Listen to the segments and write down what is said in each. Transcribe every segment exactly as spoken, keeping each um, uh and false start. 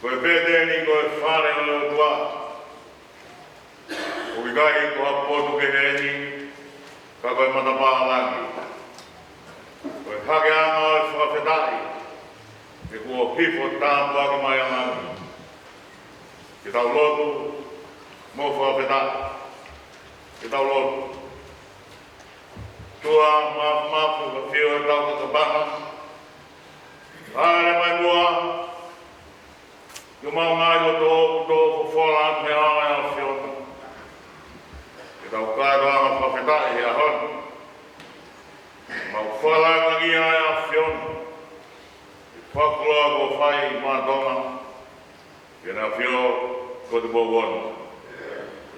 Ko e pēteli ko e fale ʻo e ʻOtua. ʻOku ʻikai ko ha potu kehe ʻeni, ka ko e matapā langi. Ko e hake ʻa e fakafetaʻi, he kuo hifo tāpuaki mai ʻa langi. Ke tau lotu mo fakafetaʻi. Ke tau lotu. ʻOtua Māfimafi, ʻoku ke ʻafio ʻi hotau kakapana. Hāʻele mai muʻa ki homau ngaahi loto, ʻo tō fofola atu he ʻao ʻa e ʻAfiona. Ke tau kātoanga fakafetaʻi he ʻaho ni. Mau fakalāngilangiʻia ʻa e ʻAfiona. ʻI he fakakoloa kuo fai maʻa Tonga, ke ne ʻafio ko te pō ono.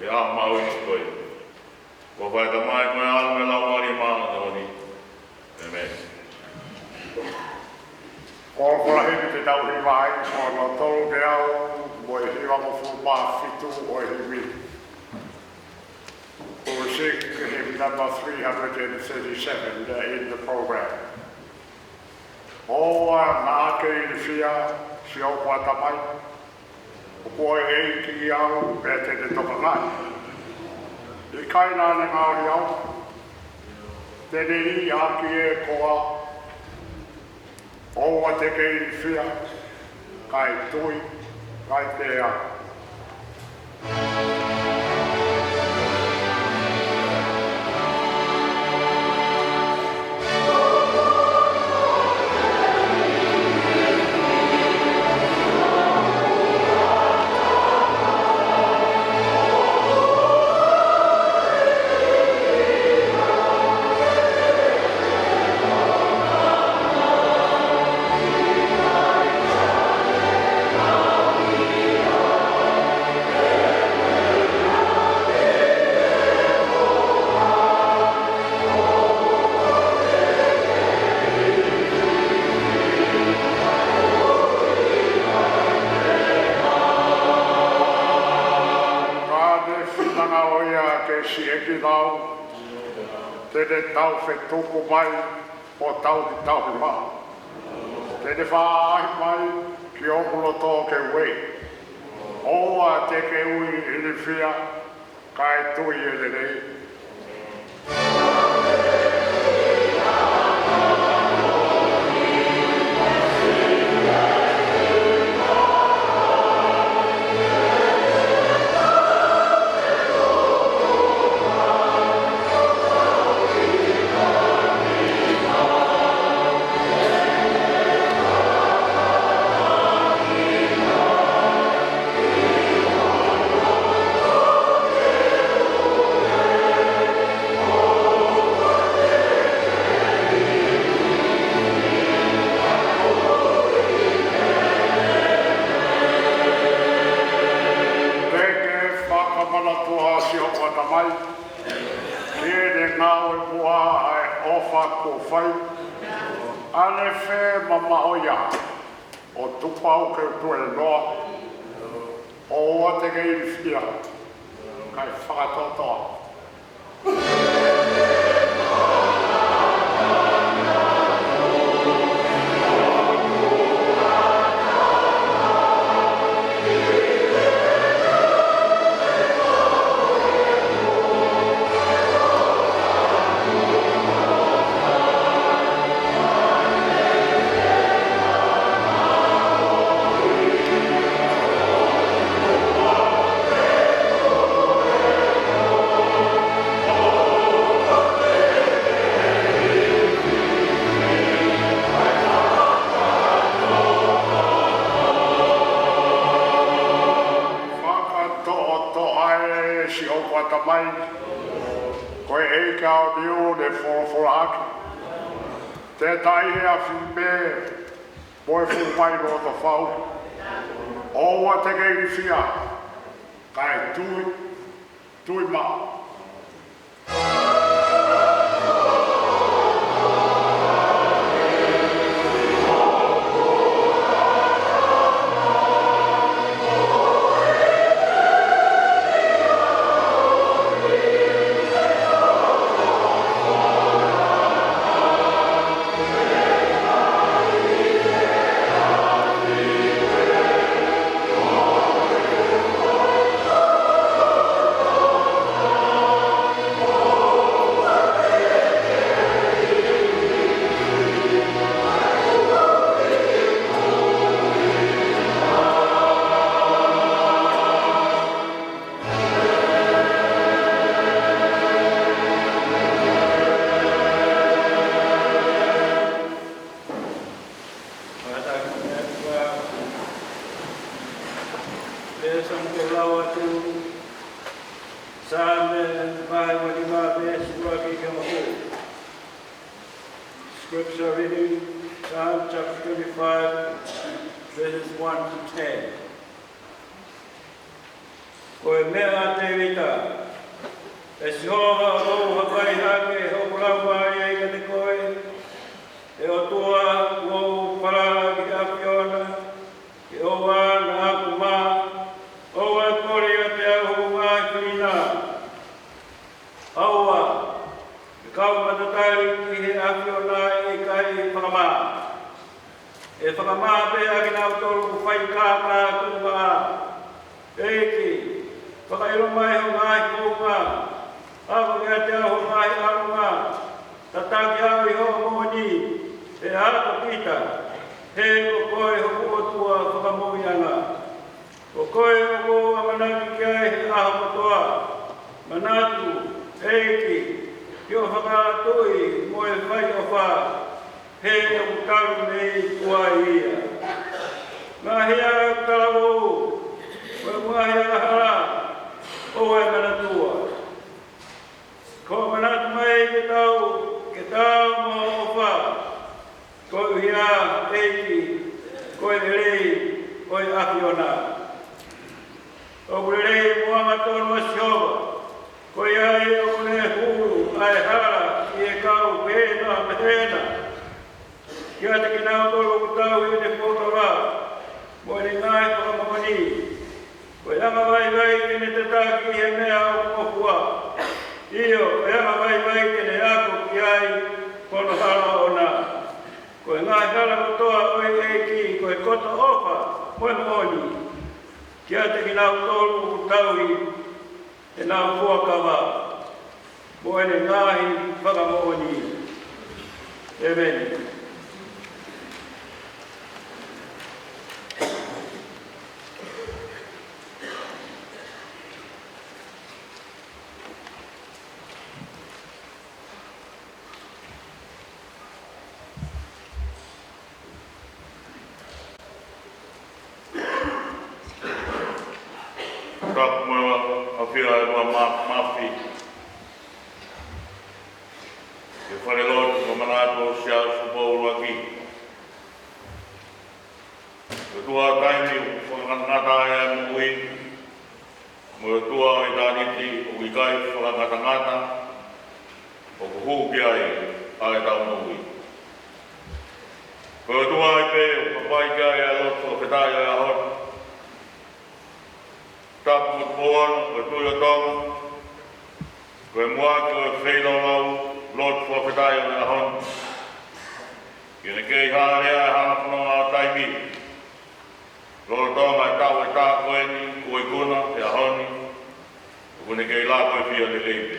ʻI he ʻaho mahuʻinga ko eni. Ko e ʻofa ʻa e Tamai, mo e ʻAlo, mo e Laumālie Māʻoniʻoni. ʻĒmeni. Ko e folofola himi te tau hiva ai, ko hono tolu teau mo e hivangofulu mā fitu ʻo e himi. We'll sing hymn number three hundred and thirty-seven, uh, in the program. ʻOua naʻa ke ilifia, siʻoku ʻatamai, ʻoku ʻa e ʻEiki au pea te ne tokangaʻi. ʻIkai naʻa ne ngaohi au, te ne ʻi ʻaki e koa. ʻOua te ke ilifia, kae tui, kae pehē. Ka te finangalo ia ke siʻekinau, te ne taufetuku mai ʻo tauhi tauhi maʻa. Te ne faʻa ʻaʻahi mai ki hoku loto ke ueʻi. ʻOua te ke ui ilifia, kae tui ʻe lelei. Te ke fakamanatua siʻoku ʻatamai, ki heʻene ngāue muʻa ʻa e ʻofa kuo fai, ʻa ʻene femamaʻo ia, ʻo tuku au ke u tuēnoa. ʻOua te ke ilifia, kae fakatoʻotoʻa. Fakatoʻotoʻa ē siʻoku ʻatamai, ko e ʻEiki ʻaoniu ne folofola ʻaki, te taʻi he afi pē, mo e fuʻu vai loto fau. ʻOua te ke ilifia, kae tui, tui maʻa. Pea ʻoku mau lau atu Saame vahe ua nima veesi ua ki he hongofulu. Scripture reading, Psalm chapter twenty-five, verses one to ten. Ko e meʻa ʻa Tēvita. ʻE Sihova, ʻoku ou hapai hake hoku laumālie kiate koe. ʻE ʻOtua, ʻoku ou falala ki he ʻAfiona, ke ʻoua naʻa ku mā. ʻOua ʻe kole ʻiate au hoku ngaahi fili na. ʻOua ʻe kau matatali ki he ʻAfiona ʻe ʻikai fakamā. ʻE fakamā pē ʻa kinautolu ʻoku fai kākā tuʻunga. ʻEiki, fakaʻilo mai hoʻo ngaahi founga. ʻAko kiate au hoʻo ngaahi ʻalunga. Tataki au ʻi hoʻo moʻoni, pea akoʻi kita. He ko koe hoku ʻOtua fakamoʻuiʻanga. Ko koe ʻoku ou ʻamanaki ki ai he ʻaho kotoa. Manatu, ʻEiki, ki hoʻo fakaʻatuʻi mo e fai ʻofa, he ʻoku talu mei tuai ia. Ngaahi ʻa e talavou, mo e ngaahi angahala, ʻoua ʻe manatua. Ko e manatu mai ke tau, ke tau mo hoʻo ʻofa. Koeʻuhi ʻEiki, ko e lelei ʻo e ʻAfiona. ʻOku lelei mo angatonu ʻa Sihova, ko ia ʻoku ne hulu ʻa e hala ʻi he kau pehē na mehena. Kiate kinautolu ʻoku tauhi ʻene fuakava, mo ʻene ngaahi fakamoʻoni. Ko e angavaivai te ne tataki ʻi he meʻa ʻoku ngofua. ʻIo, ko e angavaivai te ne ako ki ai, ko hono hala ʻoʻona. Ko e ngaahi hala kotoa ʻo e ʻEiki, ko e koto ʻofa, mo e moʻoni. Kiate kinautolu ʻoku tauhi ʻenau fuakava, mo ʻene ngaahi fakamoʻoni. ʻEmeni. Tapu mo e ʻafio ʻa e ʻOtua Māfimafi. Ke fale lotu mo manatu ʻo Siaosi Tupou ʻUluaki. ʻOtua ʻo taimi ʻoku fakangatangata ai ʻa e moʻui. Mo e ʻOtua ʻo ʻitāniti ʻoku ʻikai fakangatangata, ʻoku hū ki ai ʻa ʻetau moʻui. Ko e ʻOtua ai pē ʻoku hapai ki ai ʻa e lotu fakafetaʻi ʻo e ʻaho ni. Tapu mo Tupou Ono, ko e Tuʻi ʻo Tonga, ko e muʻaki ʻo e feilaulau lotu fakafetaʻi ʻo e ʻaho ni. Ke ne kei hāʻele ʻa e hanga fononga ʻo taimi. Lolotonga e taʻu ʻe taha ko eni kuo ikuna he ʻaho ni, ʻoku ne kei lako ʻi he fielelei pē.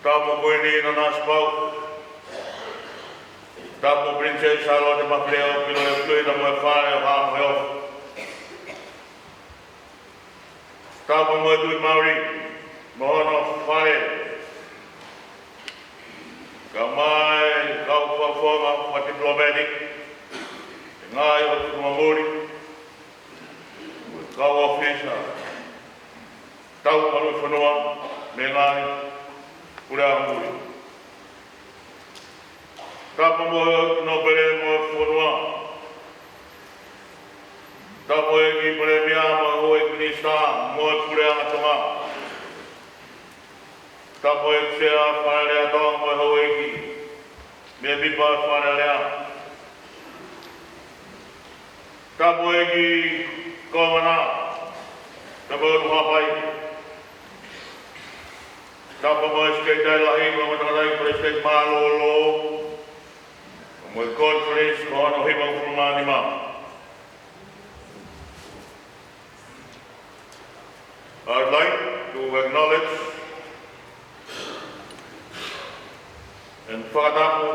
Tapu mo Kuini Nanasipauʻu. Tapu mo Pilinisesi Sālote Mafileo Pilolefutuʻi na mo e fale ʻo Haʻa Moheofo. Tapu mo e Tuʻi Maori mo hono fale. Kae ʻumaʻā e kau fakafofonga fakadipilōmētiki, e ngaahi ʻofisa muli, kau ʻōfisa tau malu fonua, mo e ngaahi puleʻanga muli. Tapu mo e nōpele mo e fonua. Tapu ʻEiki Palēmia mo e Houʻeiki Minisitā mo e Puleʻanga Tonga. Tapu ʻEiki Sea Fale Alea Tonga mo e houʻeiki mēmipa ʻo e Fale Alea. Tapu ʻEiki Kōvana, tapu ʻEiki Haʻapai. Tapu mo e Sekelitali Lahi mo e Tangataʻeiki Palesiteni Mālōlō, mo e Konifelenisi ko hono hivangofulu mā nima. I'd like to acknowledge and fakatapu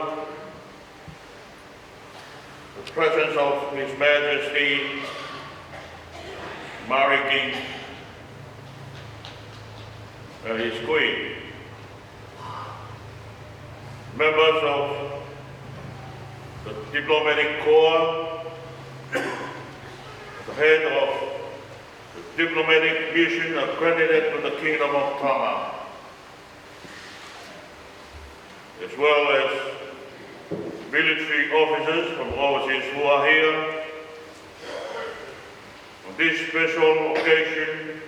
the presence of His Majesty Maori King and his Queen, members of the diplomatic corps, The head of the diplomatic mission accredited to the Kingdom of Tonga, as well as military officers from overseas who are here on this special occasion,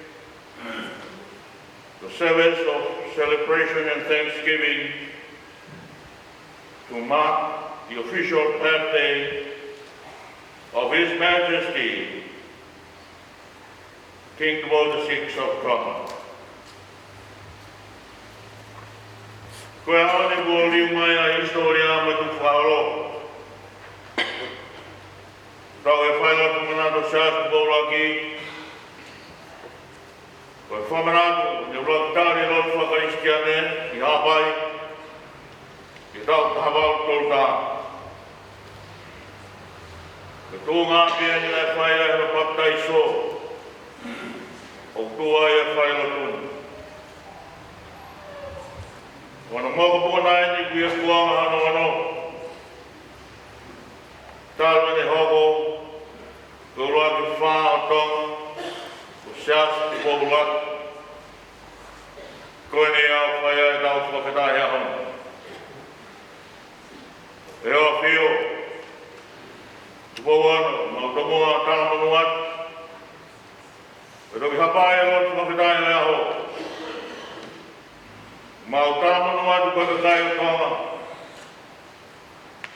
the service of celebration and thanksgiving to mark the official birthday of His Majesty King Tupou the Sixth of Tonga. Ko e ʻaho ni kuo liu mai ʻa e hisitōlia mo e tukufakaholo. Tau e fai atu manatu Siaosi Tupou ʻUluaki, ko e fakamanatu ʻe he ʻUluaki Tali ʻo e Lotu Faka-Kalisitiane ʻi Haʻapai, ʻi he taʻu taha valu tolu taha. Ko e tuʻunga pē ia naʻe fai ai hono papitaiso, ʻo tuʻu ai e falelotu ni. Ko hono mokopuna eni ki he kuonga hono ono, talu ʻene hoko ko e ʻUluaki Fā ʻo Tonga, ko Siaosi Tupou ʻUluaki. Ko eni ʻoku fai ai ʻetau fakafetaʻi he ʻaho ni. ʻE ʻAfio Tupou Ono, mau tomuʻa talamonū atu, ʻe toki hapai e lotu fakafetaʻi he ʻaho. Mau talamonū atu ko e kakai ʻo Tonga,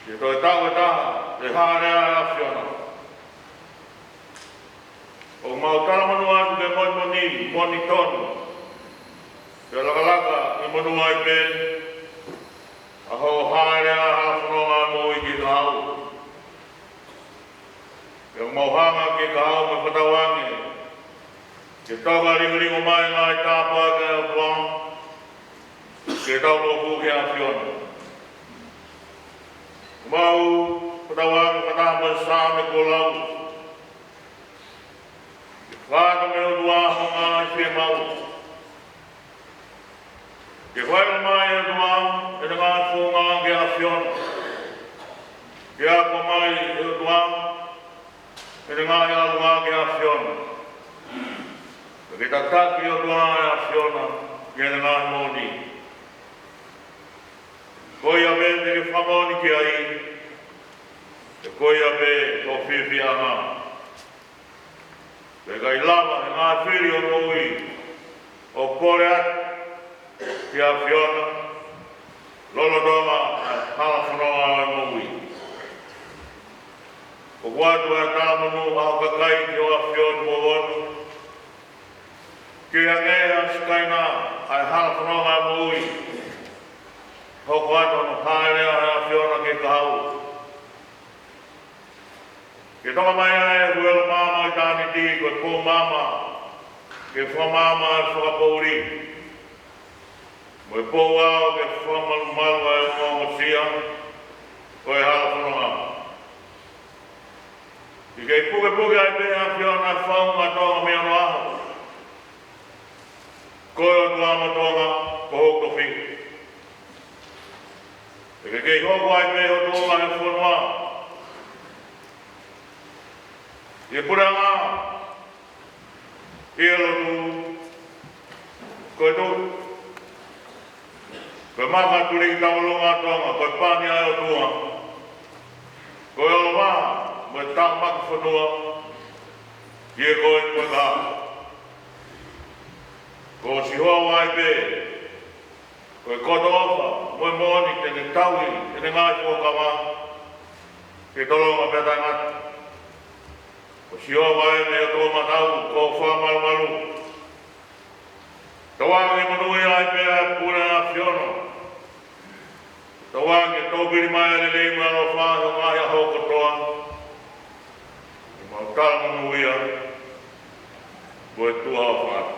ke toe taʻu ʻe taha e Hāʻele ʻa e ʻAfiona. ʻOku mau talamonū atu ke moʻoni, moʻoni tonu, ke lakalaka ʻi monū ai pē ʻa hoʻo hāʻele ʻa e hala fononga moʻui ki Kahaʻu. ʻOku mau hanga ki Kahaʻu mo fakatauange ke toka lingolingo mai ngaahi tāpuaki ʻa e ʻOtua, ke tau lotu ki he ʻAfiona. Mau fakatauange fakataha mo e Saame kuo lau, ke fakahā mai ʻe he ʻOtua hoʻo ngaahi fiemaʻu. Ke fai mai ʻe he ʻOtua ʻene ngaahi founga ki he ʻAfiona. Ke ako mai ʻe he ʻOtua ʻene ngaahi ʻalunga ki he ʻAfiona. Ke tataki ʻe he ʻOtua ʻa e ʻAfiona ki heʻene ngaahi moʻoni. Ko ia pē te ke fakamoʻoni ki ai, pea ko ia pē ho fiefiaʻanga. Pea ʻikai lava ʻe he ngaahi fili ʻo e moʻui ʻo kole atu ki he ʻAfiona lolotonga ʻa e hala fononga ʻo e moʻui. ʻOku ʻoatu ʻa e talamonū ʻa ho kakai ki hoʻo ʻAfio Tupou Ono, ke hangē ha sikaina ʻa e hala fononga ʻo e moʻui, hoko atu hono hāʻele ʻa e ʻAfiona ki Kahaʻu. Ke toka mai ʻa e huelo maama ʻo ʻitāniti ko e pou maama, ke fakamaama ʻa e fakapoʻuli, mo e pou ʻao ke fakamalumalu ʻa e ongosia ʻo e hala fononga. ʻIkai pukepuke ai pē ʻe he ʻAfiona ʻa e founga ʻo Tonga mei onoʻaho. Ko e ʻOtua mo Tonga ko hoku tofiʻa. ʻIkai ke hoko ai pē ho tuʻunga he fonua, ʻi he puleʻanga, ʻi he lotu, ko e tuʻi, ko e maka tuliki tauʻolunga ʻo Tonga, ko e pani ʻa e ʻOtua, ko e ʻolovaha mo e tauʻaki fonua, ʻi he ko e ko e ka. Ko Sihova ai pē ko e koto ʻofa mo e moʻoni te ne tauhi ʻene ngaahi fuakava ke tolonga pea taʻengata. Ko Sihova ʻa ʻene ʻOtua mataʻu, ko e ʻOtua malumalu. Tauange monūʻia ai pē ʻa e pule ʻa e ʻAfiona. Tauange ke toupili mai ʻa e lelei mo e ʻaloʻofa ʻi hoʻo ngaahi ʻaho kotoa. Ke mau talamonūʻia mo e tuʻa ʻofa atu.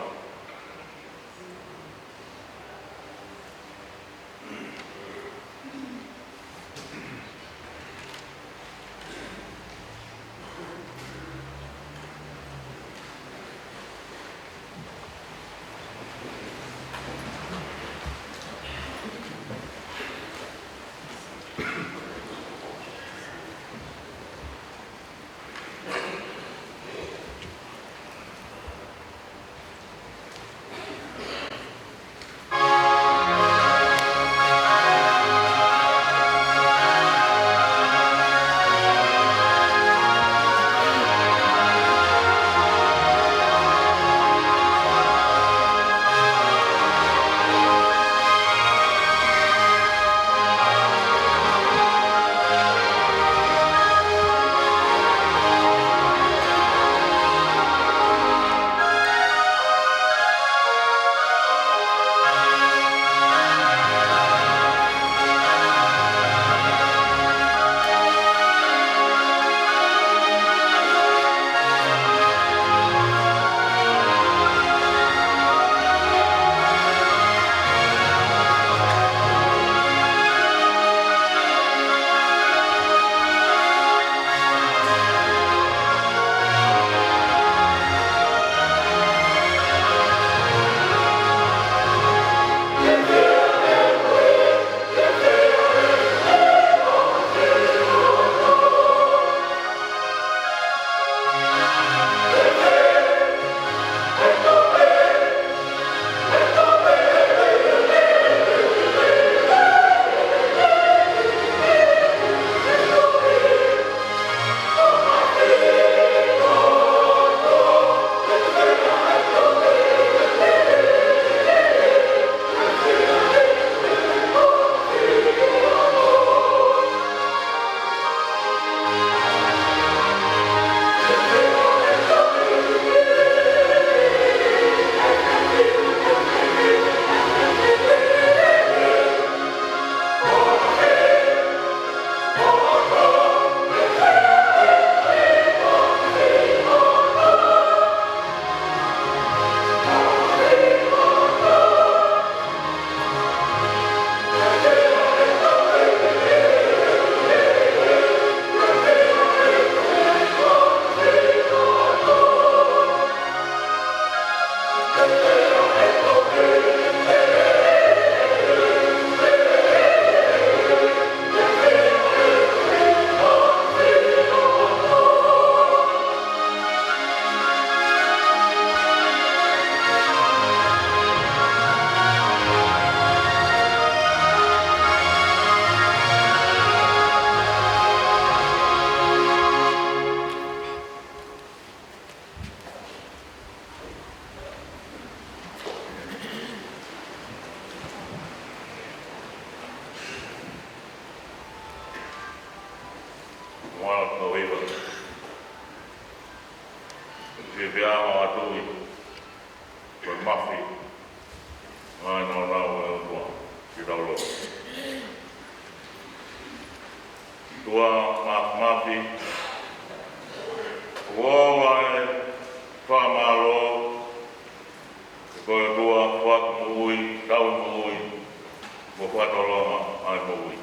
Ke pea ma atu i ko e mafi, ʻa e nāunau ʻo e ʻOtua, ke tau lotu. ʻOtua Māfimafi, ʻoku ʻoua ʻe fakamālō, ko e ʻOtua foaki moʻui, tauhi moʻui, mo fakatolonga ʻa e moʻui.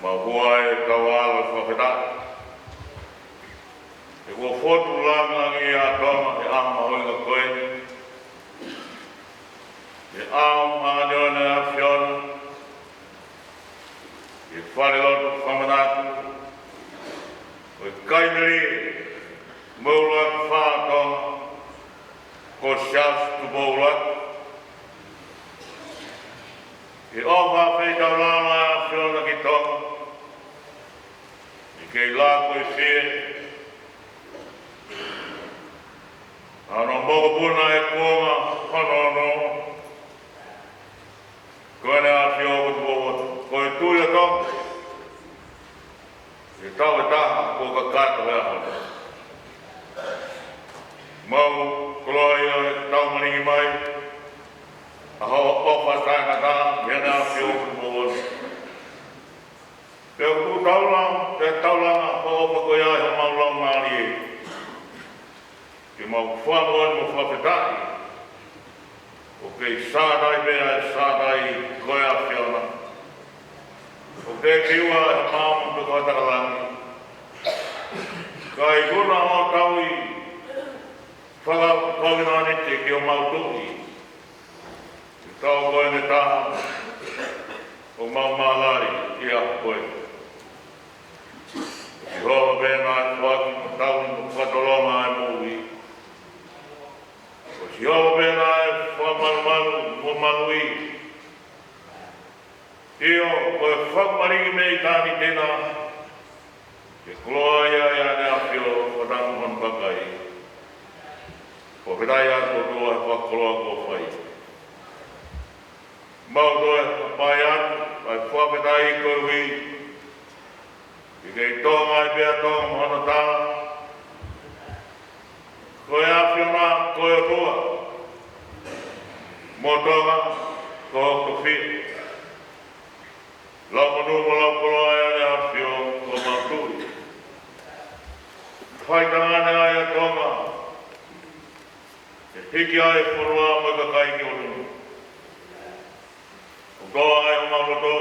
Mau hua e kau alo fakafetaʻi. He kuo fotu langilangi ʻa Tonga he ʻaho mahuʻinga ko eni. He ʻaho māʻoniʻoni ʻa e ʻAfiona. He falelotu fakamanatu ʻo e kakai melie mo e ʻuluaki Fā-Tonga, ko Siaosi Tupou ʻUluaki. He ʻofa feitaulalo ʻa e ʻAfiona ki Tonga. ʻI he kei lako ʻi fē, ʻa hono mokopuna ʻi he kuonga hono ono, ko ʻEne ʻAfio ʻoku tupu ʻo ʻoatu, ko e Tuʻi ʻo Tonga. ʻI he taʻu ʻe taha kuo kakato he ʻaho ni. Mau koloa ia ʻi he taumalingi mai ʻa hoʻo ʻofa taʻengata ʻi Heʻene ʻAfio ʻoku tupu ʻo ʻoatu. Pea ʻoku taulanga, pea taulanga hoʻo ʻofa ko ia ʻi homau laumālie. Ke mau fakamoʻoni mo fakafetaʻi. ʻOku kei sātai pē ʻa e sātai ko e ʻAfiona. ʻOku kei kiua ʻe he maama pe ko e takalani. Ka ʻi he kona ʻo e tauhi fakakovinānite ki homau Tuʻi. Ke tau ko ʻene taha, ʻoku mau mālali ʻi he ʻaho ko ē. Sihova pē naʻe foaki mo tauhi mo fakatolonga ʻa e moʻui. Ko Sihova pē naʻe fakamalumalu mo maluʻi. ʻIo, ko e fakamaluʻi mei ʻitāniti na, ke koloa ia ʻi Heʻene ʻAfio, fakataha mo hono kakai. Fakafetaʻi atu ʻOtua he fakakoloa kuo fai. Mau toe hapai atu ʻa e fakafetaʻi koeʻuhi ʻoku kei Tonga ai pē ʻa Tonga mo hono tala. Ko e ʻAfiona ko e ʻOtua, mo Tonga ko hoku tofiʻa. Lau monū mo lau koloa ʻEne ʻAfio ko homau Tuʻi. Faitangane ai ʻa Tonga, ke hiki ai e fonua mo e kakai ki ʻolunga. ʻOku toʻa ai homau loto,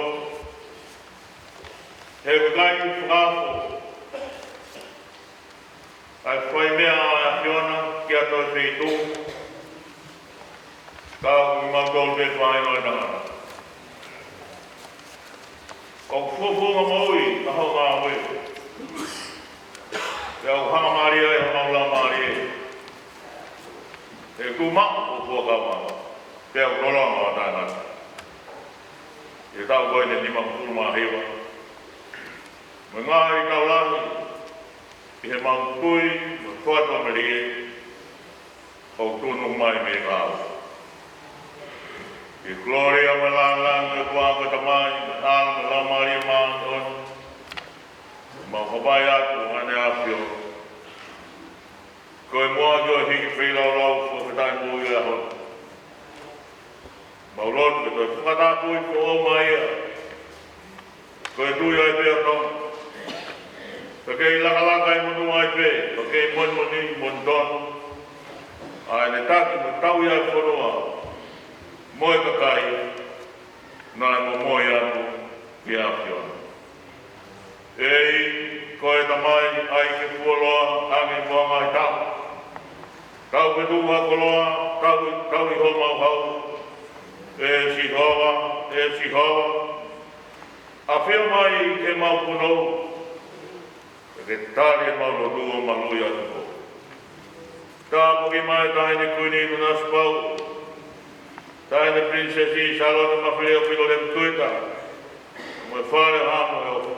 he ʻoku ʻikai fakaafo ʻa e fai meʻa ʻa e ʻAfiona ki ha toe feituʻu, ka ʻoku mau tolu pē faʻahinga ʻo e tangata. ʻOku fuofua moʻui ʻa hoʻo ngāue. Pea ʻoku hangamālie ai homau laumālie. He ʻoku maʻu ho fuakava, pea ʻoku tolonga ʻo taʻengata. ʻI he taʻu ko eni ʻe nimangofulu mā hiva. Mo e ngaahi taʻu lahi, ʻi heʻemau tui mo e fakatuʻamelie, ʻoku tunu mai mei he kahaʻu. ʻI he kolōlia mo e lāngilangi ʻo e ʻOtua ko e Tamai, mo e ʻAlo, mo e Laumālie Māʻoniʻoni. Mau hapai atu ʻa ʻEne ʻAfio. Ko e muʻaki ʻo e hiki feilaulau fakafetaʻi moʻui ʻo e ʻaho ni. Mau lotu ke toe fakatapui foʻou mai ia. Ko e tui ai pē ʻa Tonga. Pea kei lakalaka ʻi he monū ai pē, pea kei monimoni, monitonu. ʻA ʻene taki mo tauhi ʻa e fonua mo e kakai naʻe momoi atu ki he ʻAfiona. ʻEiki, ko e Tamai, ʻai ke fuoloa ange mo e ngaahi taʻu. Tau ke tuʻu ha koloa, tau, tauhi homau hau. ʻE Sihova, ʻe Sihova, ʻafio mai ke mau punou, pea ke tali ʻemau lotu ʻo maluʻi atu koe. Tāpuakiʻi mai Taʻahine Kuini Nanasipauʻu, Taʻahine Pilinisesi Sālote Mafileʻo Pito Levitueta, mo e fale ʻo e ʻofa,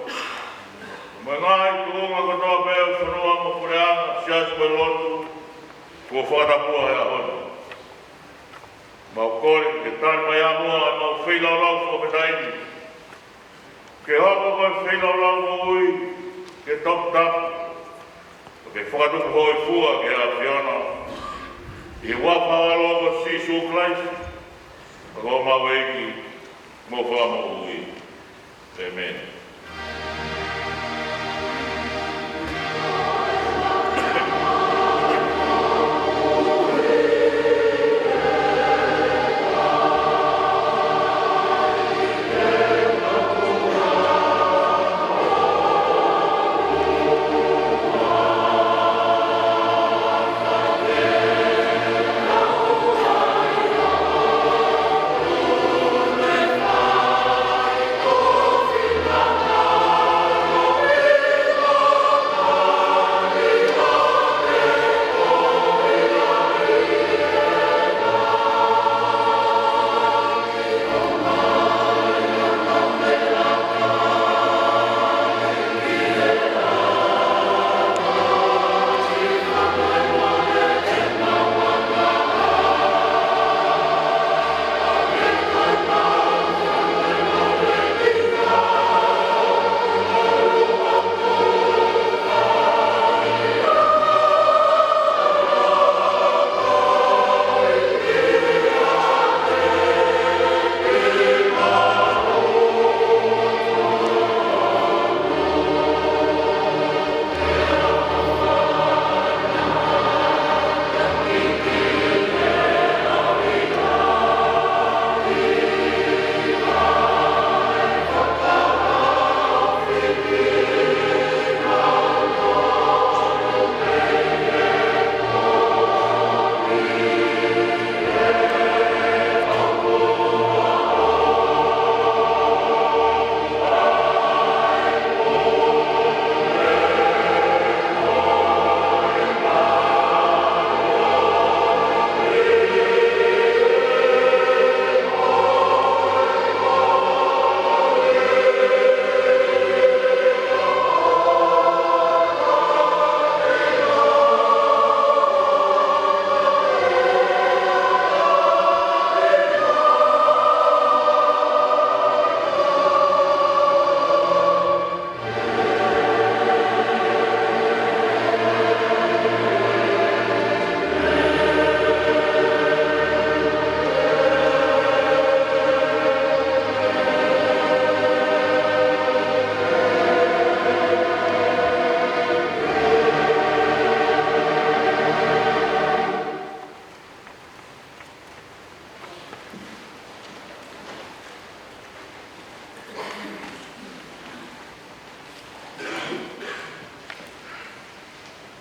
mo e ngaahi tuʻunga kotoa pē ʻo e fonua mo e puleʻanga, siasi mo e lotu, kuo fakatapua he ʻaho ni. Mau kole ke tali mai ʻa muʻa ʻemau feilaulau fakafetaʻi ni. Ke hoko ko e feilaulau moʻui ke toputapu, ke Fakatupu hōifua ki he ʻAfiona, ʻi he huafa ʻo ho ʻAlo ko Sīsū Kalaisi, ko homau ʻEiki mo Fakamoʻui. ʻĒmeni.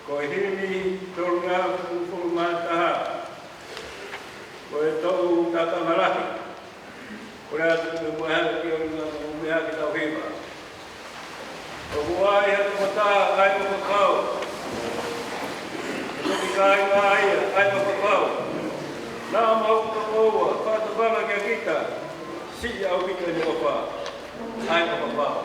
Ko e himi tolungeau hongofulu mā taha. Ko e Toʻu Tauʻatāina Lahi. Kole atu ke mou hanga ki ʻolunga mo mou meʻa ke tau hiva. ʻOku ʻi ai ha tokotaha ʻa e ʻofa fau. Ko e kāinga ia ʻa e ʻofa fau. Naʻa mau tokoua, fakatokanga kia kita. Siʻi ʻaupito ʻene ʻofa. ʻA e ʻofa fau.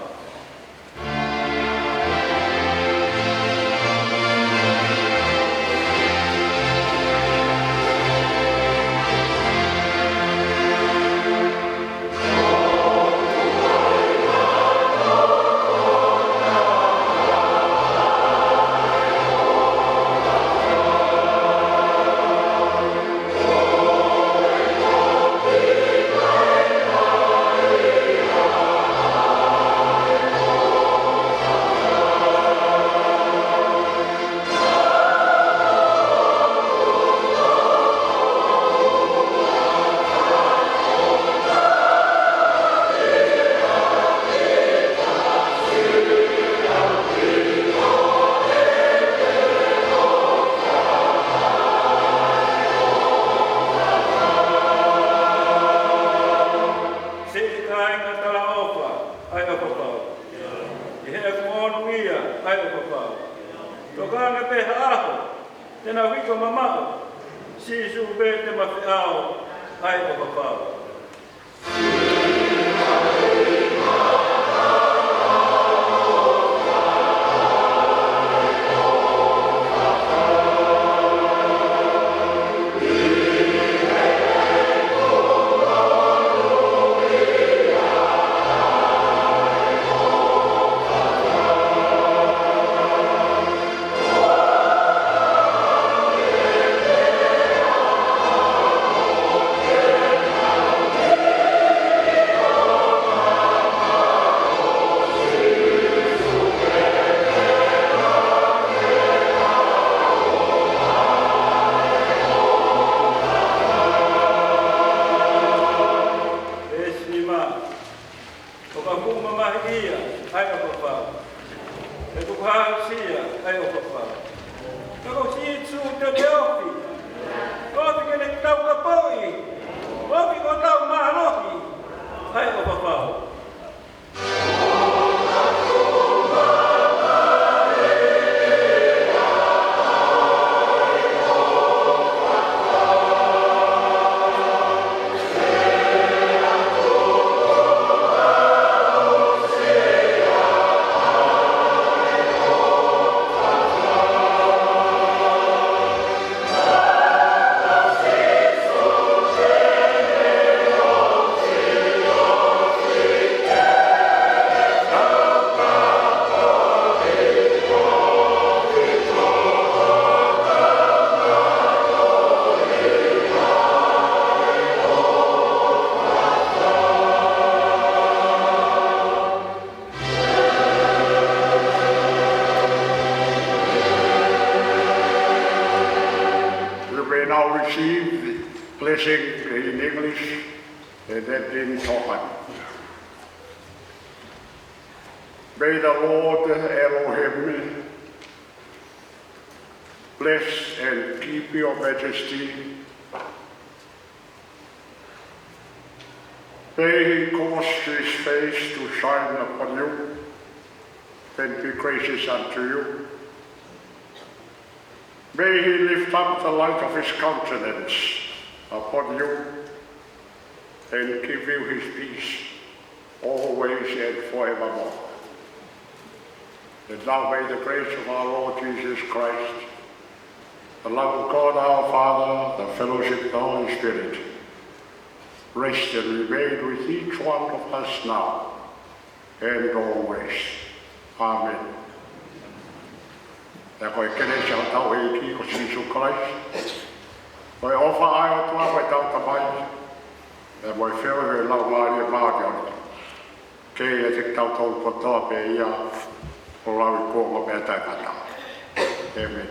Siʻi kāinga talaʻofa, ʻa e ʻofa fau. ʻI heʻeku monūʻia, ʻa e ʻofa fau. Tokanga pē ha ʻaho, te nau hiko mamaʻo. Sīsū pē te ma feʻao, ʻa e ʻofa fau. Aʻusia ʻa e ʻofa fau. Ka ko Sīsū te ne ofi. Ofi ke ne tau kapoʻi. Ofi ko tau mālohi ʻa e ʻofa fau. You may now receive the blessing in English and then in Tongan. May the Lord Elohim bless and keep your majesty. May he cause his face to shine upon you and be gracious unto you. May he lift up the light of his countenance upon you and give you his peace always and forevermore. And now may the grace of our Lord Jesus Christ, the love of God our Father, the fellowship of the Holy Spirit, rest and remain with each one of us now and always. Amen. Pea ko e kelesi ʻa hotau ʻEiki ko Sīsū Kalaisi, ko e ʻofa ʻa e ʻOtua ko ʻetau Tamai, pea mo e feohi ʻa e Laumālie Māʻoniʻoni, ke ʻiate kitautolu kotoa pē ia, ʻo lauikuonga pea taʻengata. ʻĒmeni.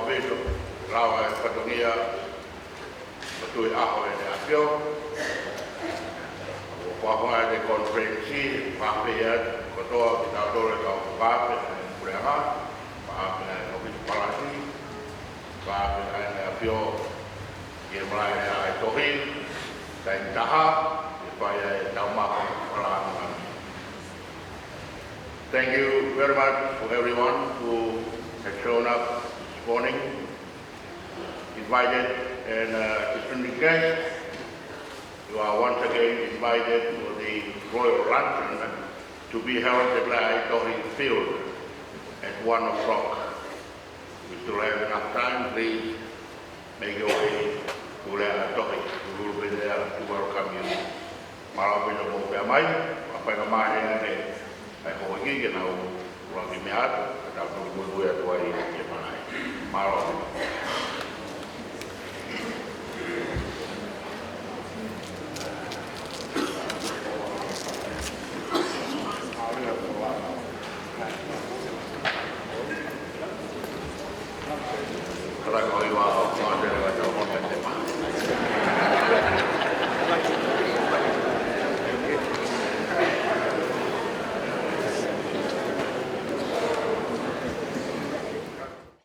Pito, lau e fatongia, ko e tui ʻaho ʻEne ʻAfio. ʻOku fakafofonga ʻa e konifelenisi, fakafeʻiloaki kotoa kitautolu e kau fakaafe ʻa e puleʻanga, fakaafe ʻa e ʻōfisi palasi, fakaafe ʻa ʻEne ʻAfio ki he malaʻe ʻa e tohi, taimi taha, ke fai ai ʻetau maʻu fakalangi. Thank you very much for everyone who has shown up this morning. Invited and, uh, distinguished guests, you are once again invited for the royal luncheon to be held at Laʻaitohi Field at one o'clock. We still have enough time, please make your way to Laʻaitohi. We will be there to welcome you. Mālō ʻaupito hoʻomou meʻa mai, ʻa e faingamālie ʻeni, ʻa e houʻeiki ke nau ʻuluaki meʻa atu, ka tau toki muimui atu ai ki he malaʻe. Mālō ʻaupito. Tala ko ia,